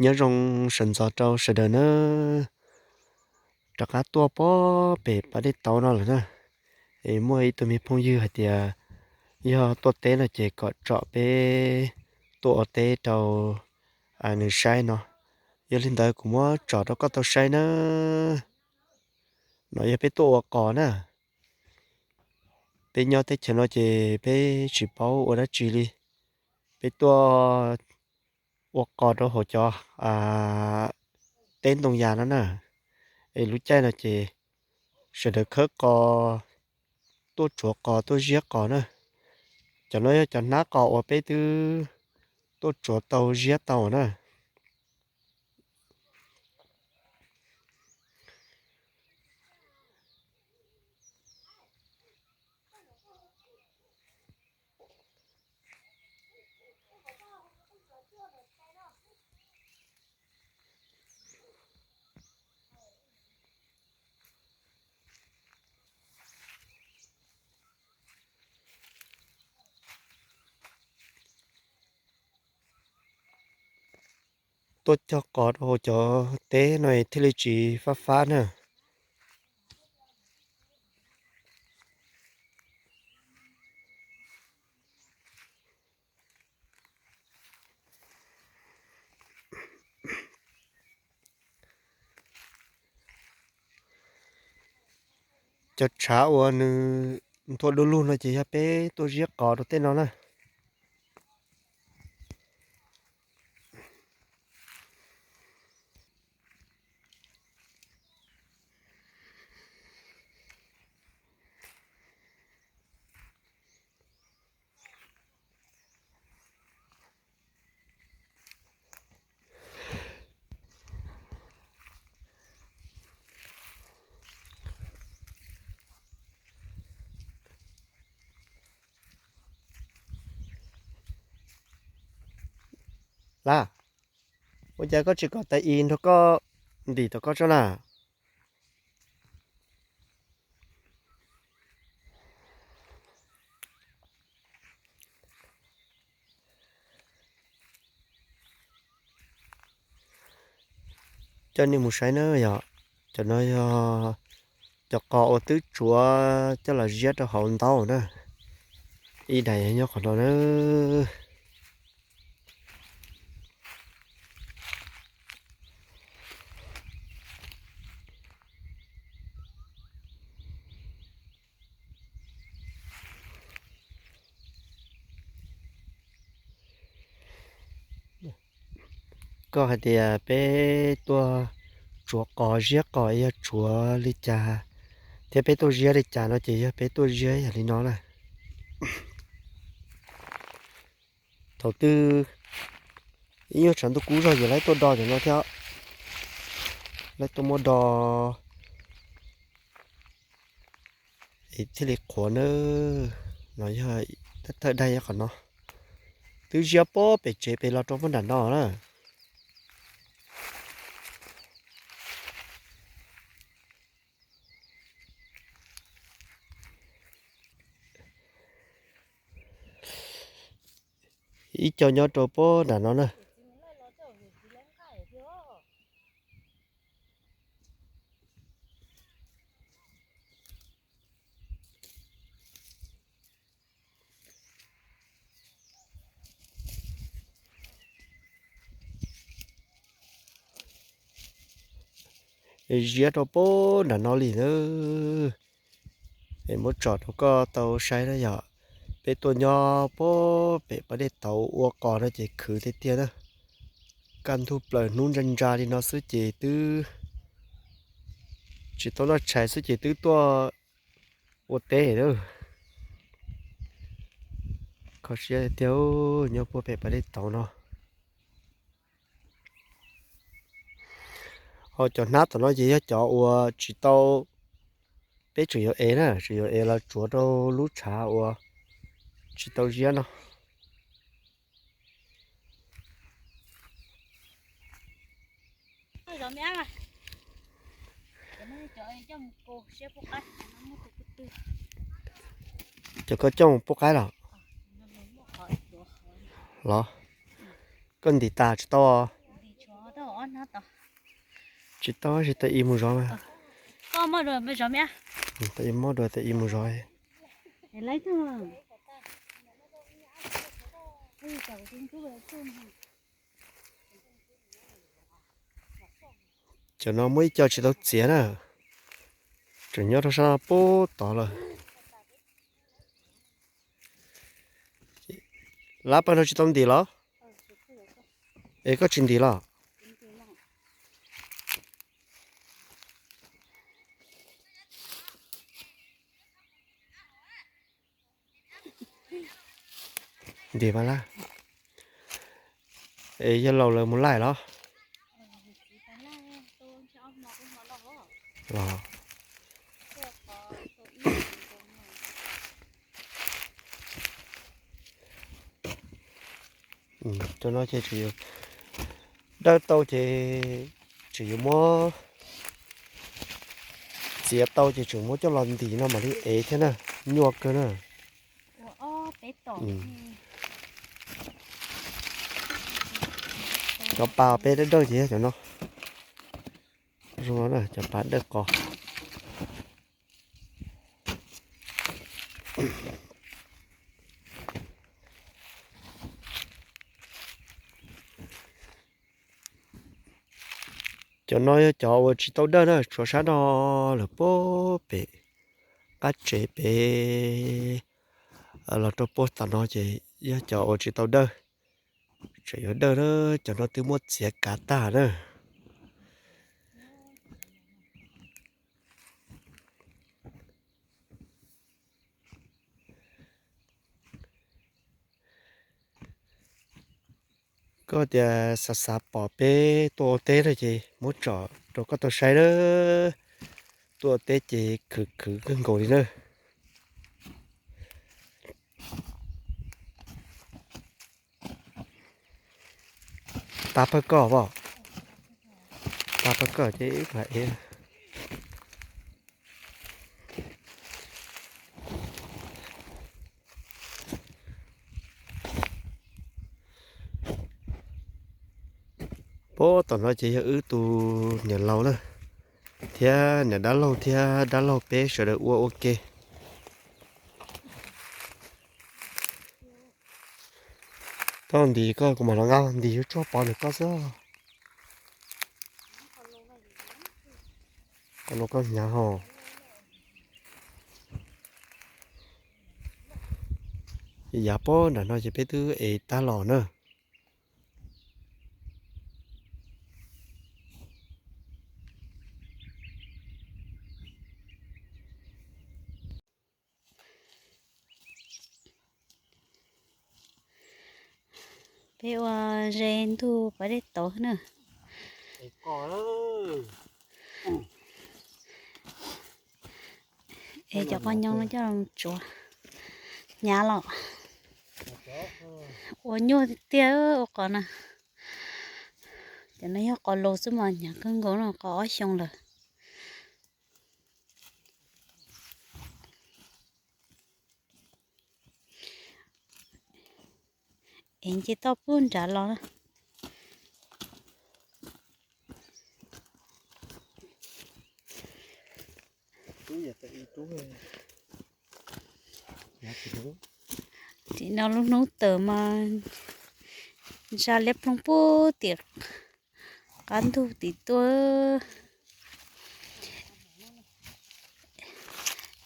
Nyob zoo sawv ntxov rau sawv daws na, rov qab tuaj pem pas dej tauv no lawm na. Es muaj ib tug me phooj ywg hais tias yog tuaj teb no ces kom tsom peb tuaj ua teb rau nws saib no. Yog li ntawd kuv muab tsom rau koj tau saib na. No yog peb tuaj ua qos na. Peb nyob teb chaws no ces peb tsis paub ua dab tsi li. Peb tuaj ua qos rau hauv cov teb ntoo yas no na. Es lub caij no ces sawv daws khawb qos, tuaj tsuav qos tuaj ziab qos na. Cov no yog cov hnab qos uas peb twb tuaj tsuav tau ziab tau na. Tuaj cog qos rau hauv cov teb no thiaj li tsis fab fab na. Cov tshav uas nws nthua du lug no ces yog peb tuaj ziab qos rau tej no na. Laj, ua cas koj tsis kom tais i nrog koj ntim tom koj tso na? Coj nej mus saib na yom, cov no yog cov qos uas twb tsuav coj los ziab rau hauv ntaub na. Ib daim nyob qhov no na. Koj hais tias peb tuaj tsuav qos ziab qos yog tsuav li cas, thiab peb tuaj ziab li cas no ces yog peb tuaj ziab yam li no na. Thaum twg ib nyuag tshav ntuj kub zog ces lawv tuaj do cov no thiab, lawv tuaj muab do es thiaj li qhuav na. No yog thawj daim qhov no, twb ziab puag pem tsev pem los rau puag nram no na. Ib co nyob rau puag nram no na. Ziab rau puag nram no li na. Es muab tsom rau koj tau saib na yom. Peb tuaj nyob puag pem pas dej tauv ua qos no ces khwv tiag tiag na. Kaj ntug plaws hnub ntsa ntsa li no xwb ces twb tsis tau noj tshais xwb ces twb tuaj ua teb lawm. Kho siab tiag, nyob puag pem pas dej tauv no. Ho cov hnab tom no ces yog cov uas tsis tau, peb tseem yuav ev na, tseem yuav ev los tsuav rau lub tshav uas tsis tau ziab no. Cov koj coj mus pub qaib los? Los, koj ntim tas tsis tau. Tsis tau, tsis tau, ib mus zov. Tau ib mob dua tau ib mus zov. Cov no muaj ib co tsis tau txiav na, tseem nyob rau sab no pub tod lawm. Lab pawg no tsis tau ntim los? Es koj tsis ntim los? Ntim mas laj. Es yog laus lawm mus laij los? Los. Cov no ces tseem yuav dawj tau ces tseem yuav muab, txiav tau ces tseem muab coj los ntim no mam li ev thiab na, nyuaj kawg na. Cov pas peb dawb dawj ces yog cov no. Zoo no na, cov pas dawj qos. Cov no yog cov uas tsis tau dawj na, tshuav sab no lawm puag pem qab tsev pem los rau puag tom no ces yog cov uas tsis tau dawj. Tseem yuav dawj na, cov no twb muab txiav kav tag na. Koj tias xav xav pom peb tuaj ua teb no ces muab tsom rau koj tau saib na. Tuaj ua teb ces khwv khwv kawg nkaus li na. Tag pawg koj pom, tag pawg koj ces wb mam ev. Puag tom no ces yog wb tus niam laus na, thiab niam dab laug thiab dab laug peb sawv daws ua ua ke. Koj ntim koj, kuv mam los nqa ntim yuav tsuag pov ntawm koj xwb. Qhov no koj hnyav hos. Yav puag nram no ces peb twb ev tag los na. Peb ua ze ntug pov dej tauv na. Es cov qos nyoos no coj los tsuav hnyav los. Ua nyuaj tiag tiag ua qos na. Cov no yog qos laus xwb mas hnyav kawg nkaus no, qos ob xyoo lawm. Es nce toj pub nrad los na. Tim no lub hnub tawm mas ntsa liab ploog pub tim qab ntug tim tuaj.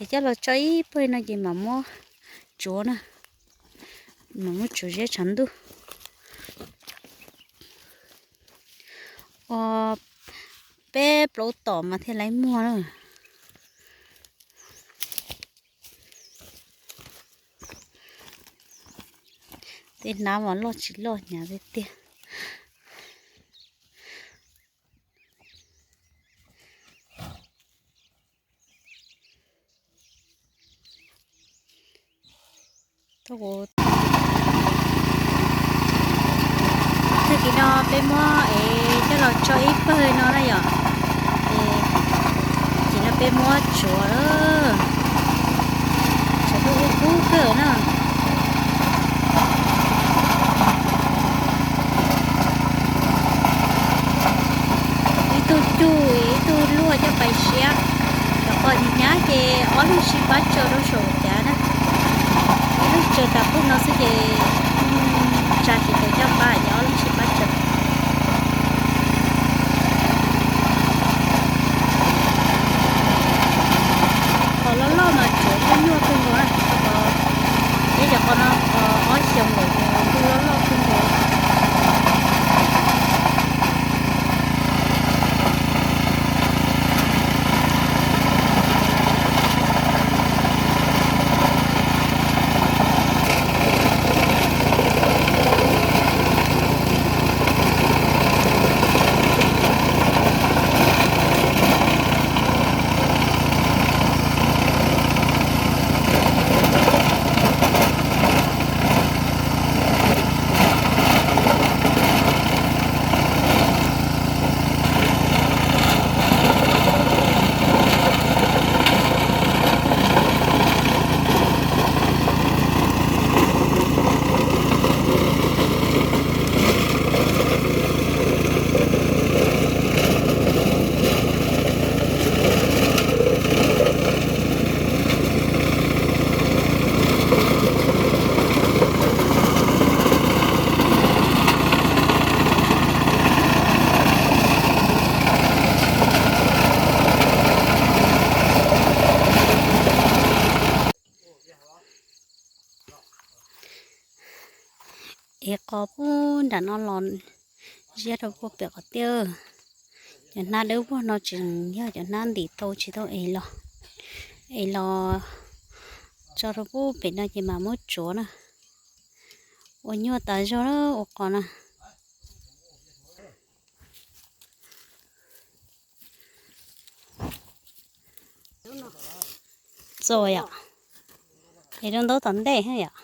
Es coj los tso ib pawg no ces mam muab tsuav na, mam muab tsuav ziab tshav ntuj. Ua peb plaub tom mas thiaj li muag na. Tej hnab mas loj tsis loj hnyav tiag tiag. Tag kis no peb muab es coj los tso ib pawg no na yom. Ces no peb muab tsuav lawm, tsuav kub kub kawg na. Tug cug, ib tug luaj coj pais siab. Cov qos hnyav hnyav ces ob leeg sib pab tsaws rau saum cav na. Ib leeg tsaws tas pug no xwb ces tsa tsis tau caj npab ces ob leeg sib pab tsaws. Qos loj loj mas tsuav nyuaj nyuaj kawg nkaus na. Cov qos, peb cov qos no qos ob xyoos lawm ces ntuj loj loj kawg nkaus. Es qos puag nram no los ziab rau puag pem qos tiaj. Cov hnab dawb vog no tseem yog cov hnab ntim tau tsis tau es los, es los tso rau puag pem no ces mam muab tsuav na. Ua nyuaj tas zog ua qos na. Txo yom. Es rau ntaub tom ntej yom.